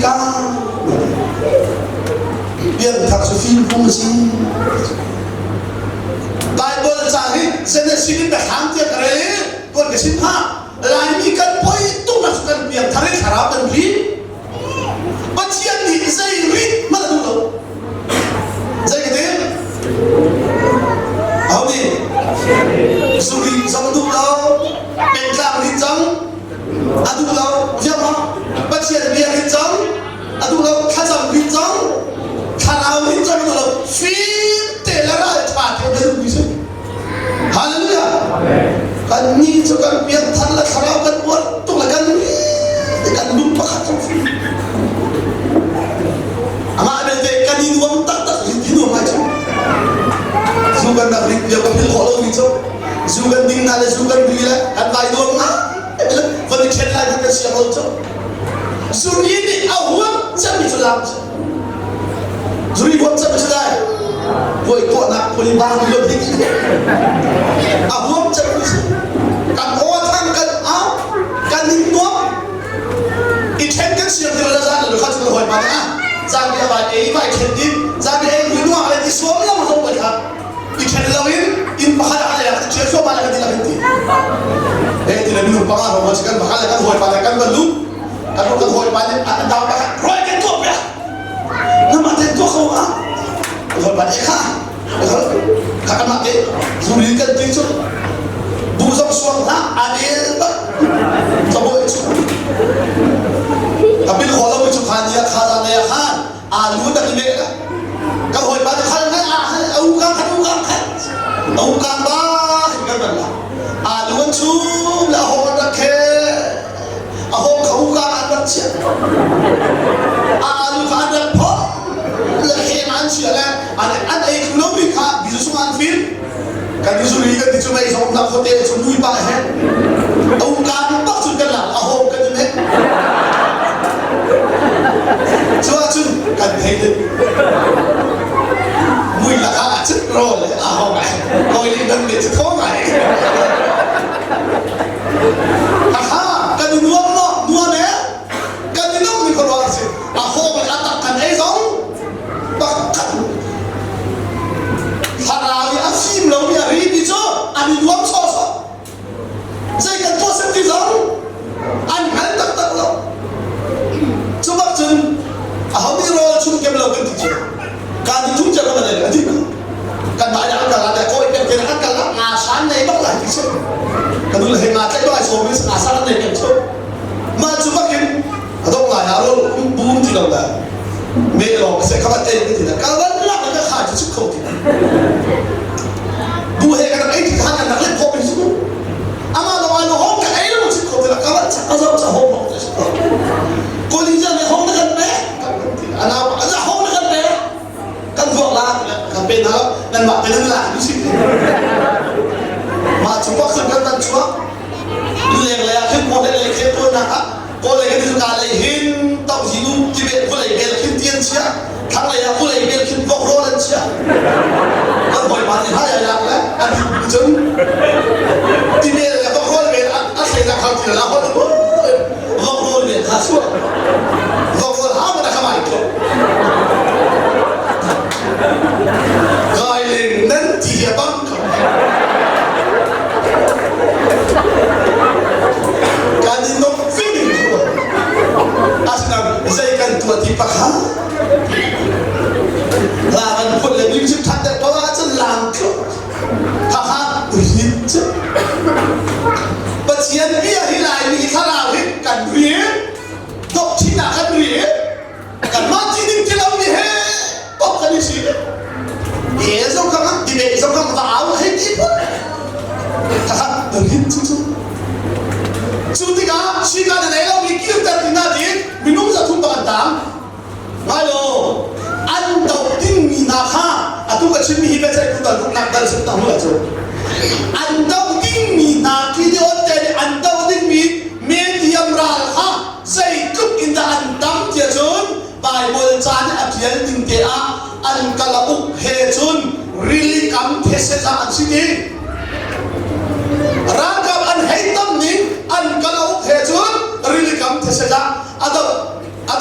ka. Piangthar cu fim phung a si. Bible ca hi Genesis in biathlam tiah ka rel i tuan ka sim hna. Laimi kan poi tuk nak cu kan piangthar i thlarau kan ri. Pathian nih zei rit hmanh a duh lo. Zei ka ti? Aho nih? Zuri zong duh lo, pengtlang rit zong a duh lo. Ziah maw? Pathian bia rit zong a duh lo, thlacam rit zong, thlarau rit zong a duh lo. Fim te le ralṭha te na duhmi si. Hallelujah! Kan nih cu kan piangthar le thlarau kan uar tuk le kan kan lung pakhat zong si. Amah belte kan i nuam taktak hi hi nuam ngai cu. Zu kan rak rik lio ka philh khawh lomi cu zu kan ding na le zu kan ri le kan vai nuam ngai van i ṭhen lai kan siang lo cu. Zuri nih a huam cemmi cu lam cu. Zuri huam cemmi cu dai. Puai tuahnak puli bang lo ding a huam cemmi cu. Kan aw thang kan au kan ning nuam i ṭhen kan siang ti la zan le kha cu hawi pa ah zan bi vai ei vai ṭhen din zan bi ei mui nuang le ti suam lo zo bai kha i ṭhen lo in inn pakhat ah le kan ṭhial suam la kan ti la kan ti he ti le minung panga ro kan pakhat le kan hawi pa le kan van lut kan kan hawi pa nih an dau pakhat roi kan tuah piak nama ten tuah ko ah hawi pa nih kha kha kan mah te zuri kan ti cu bu zong suang hlah adel bak cabuai cu kapil kho lo cu khan dia kha zan le khan alu tak i meh ka hawi pa khan ngai a han au kang khan u kang khan au kang ba kan ban la alu an chum la ho an rak khe a hong kha u kang an rak chia a alu kha an rak phok le he an chia le an an ei thlu lo mi kha bizu sung an fil kan i zuri kan ti cu mei zong na khote cu mui pa he au kan bak cun kan lang a hong kan i meh cu ahcun kan thei le mui lakah a cit rawl le a hong ai koi li nan me cu thaw ngai Aha, kan i nuam maw? Nuam e? Kan i nuam mi khuaruah a si. A hawng le a tak kan ei zong pakhat. Thlarau i a fim lomi a rimi cu an i nuam sawsawh. Zei kan tuah sem ti zong an hngal taktak lo. Cu bak cun aho nih rawl chung kem lo kan ti cu. Kan i thum cia kan a ti ko. Kan mah an kal ah kawi pek te an kal ah nga san nei bak lai ti si. Kan nu le he nga tlaih bai sawm in nga san an nei pek cu. Mah cu bakin a dong lai ah rawl um bum ti lo le me lawng se kha te ti na kal van lak ka kha chu kho ti. Bu he kan ei ti kha kan nak le khop in su. Ama lo ai lo hong ka ei lo chim kho ti la ka van chak a zo cha hong hong te su. Koli ja ne hong na kan pe ana ana hong na kan pe kan vuak la kan pe na nan mah pe nan la ni si mah cu pak kan tan chuak leng le ah khin ko le le khe ko na ah ko le kan ka le hin tau hi nu ti ve ko le bel khin tian chia thang le ah ko le bel khin vok ro lan chia kan hoi pa ni ha ya yak le an cun ti ve le vok ro bel a thlei na khal ti la ho vok ro bel kha suak vok ro ha ma na khamai ko Kai ling nan ti hi a bang ko. Kan i nok feeling ko. Asinain zei kan tuah ti pakhat. La kan phun le music that deuh ko ahcun lam tluk. Haha rit cu. Pathian bia hi Laimi thlarau hi kan ri. Dok-ṭhinak kan ri. Kanmah ti ding ti lo mi he pok kan i si. E zong kang ti ve zong kang va au hei ti put. Takhat rin cu cu. Cu tikah sika na nei lo mi kirter ding na din minung za thum bak an tang. Ngai lo an do ding mi hna kha atu ka chim mi hi biaceih tu dal nak dal sim ta hmu cu. An do ding mi hna Gideon te nih an do ding mi Mediam ral kha zeitluk in dah an tam tiah cun Baibal ca nih a ṭial ning te ah an kalauk he cun rili kam these zah an si ti. Ralkap an hei tam ning an kalauk he cun rili kam these zah a do a